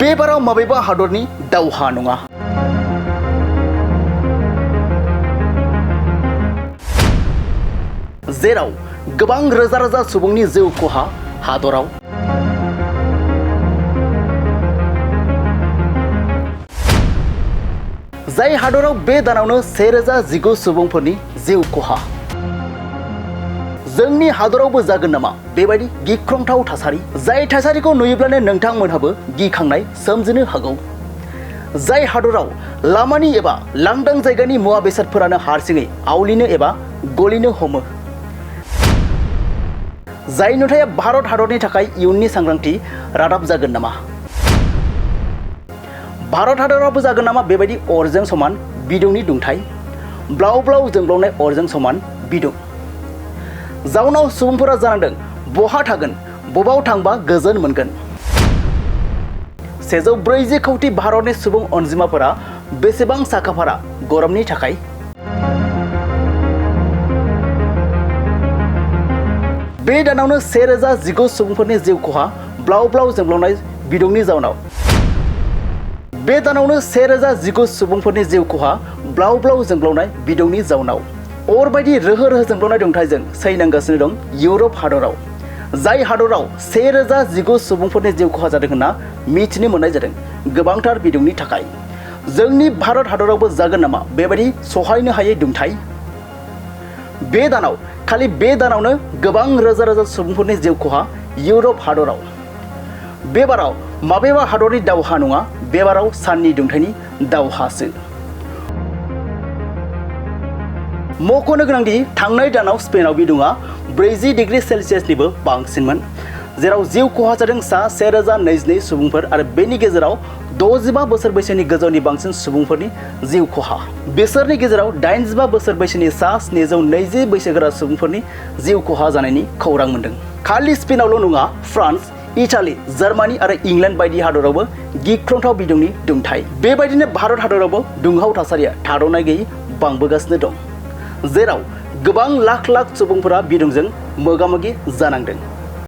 बेबाराव माबेबा हादरनि दावहा नङा। जेराव गोबां रोजा रोजा सुबुंनि जिउ खहा हादराव जाय हादराव बे दानावनो 1019 सुबुंफोरनि जिउ खहा। जोंनि हादरावबो जागोन नामा बेबायदि गिख्रंथाव थासारि? जाय थासारिखौ नुयोब्लानो नोंथांमोनहाबो गिखांनाय सोमजिनो हागौ। जाय हादराव लामानि एबा लांदां जायगानि मुवा बेसादफोरानो हारसिङै आवलिनो एबा गलिनो हमो। जाय नुथाया भारत हादरनि थाखाय इयुननि सांग्रांथि रादाब जागोन नामा? भारत हादरावबो जागोन नामा बेबायदि अरजों समान बिदुंनि दुंथाय? ब्लाव ब्लाव जोंब्लावनाय अरजों समान बिदुं। जाउनाव सुबुंफोरा जानांदों बहा थागोन, बबाव थांबा गोजोन मोनगोन। 140 कौटि भारतनि सुबुं अनजिमाफोरा बेसेबां साखाफारा गरमनि थाखाय? बे दानावनो 1019 सुबुंफोरनि जिउ खहा ब्लाव ब्लाव जोंब्लावनाय बिदुंनि जाउनाव। बे दानावनो 1019 सुबुंफोरनि जिउ खहा ब्लाव ब्लाव जोंब्लावनाय बिदुंनि जाउनाव। अरबायदि रोहो रोहो जोंब्लावनाय दुंथाइजों सैनांगासिनो दं इउरप हादराव। जाय हादराव 1019 सुबुंफोरनि जिउ खहा जादों होनना मिथिनो मोननाय जादों गोबांथार बिदुंनि थाखाय। जोंनि भारत हादरावबो जागोन नामा बेबायदि सहायनो हायै दुंथाइ? बे दानाव खालि बे दानावनो गोबां रोजा रोजा सुबुंफोरनि जिउ खहा इउरप हादराव। बेबाराव माबेबा हादरनि दावहा नङा, बेबाराव साननि दुंथाइनि दावहासो। मख'नो गोनांदि थांनाय दानाव स्पेनाव बिदुङा 40 डिग्री सेल्सियासनिबो बांसिनमोन, जेराव जिउ खहा जादों सा 1022 सुबुंफोर आरो बेनि गेजेराव 65 बोसोर बैसोनि गोजौनि बांसिन सुबुंफोरनि जिउ खहा। बिसोरनि गेजेराव 85 बोसोर बैसोनि सा 720 बैसोगोरा सुबुंफोरनि जिउ खहा जानायनि खौरां मोन्दों। खालि स्पेनावल' नङा, फ्रान्स, इटाली, जार्मानी आरो इंलेन्ड बायदि हादरावबो गिख्रंथाव बिदुंनि दुंथाइ। बेबायदिनो भारत हादरावबो दुंहाव थासारिया थाद'नाय गैयै बांबोगासिनो दं, जेराव गोबां लाख लाख सुबुंफोरा बिदुंजों मोगा मोगि जानांदों।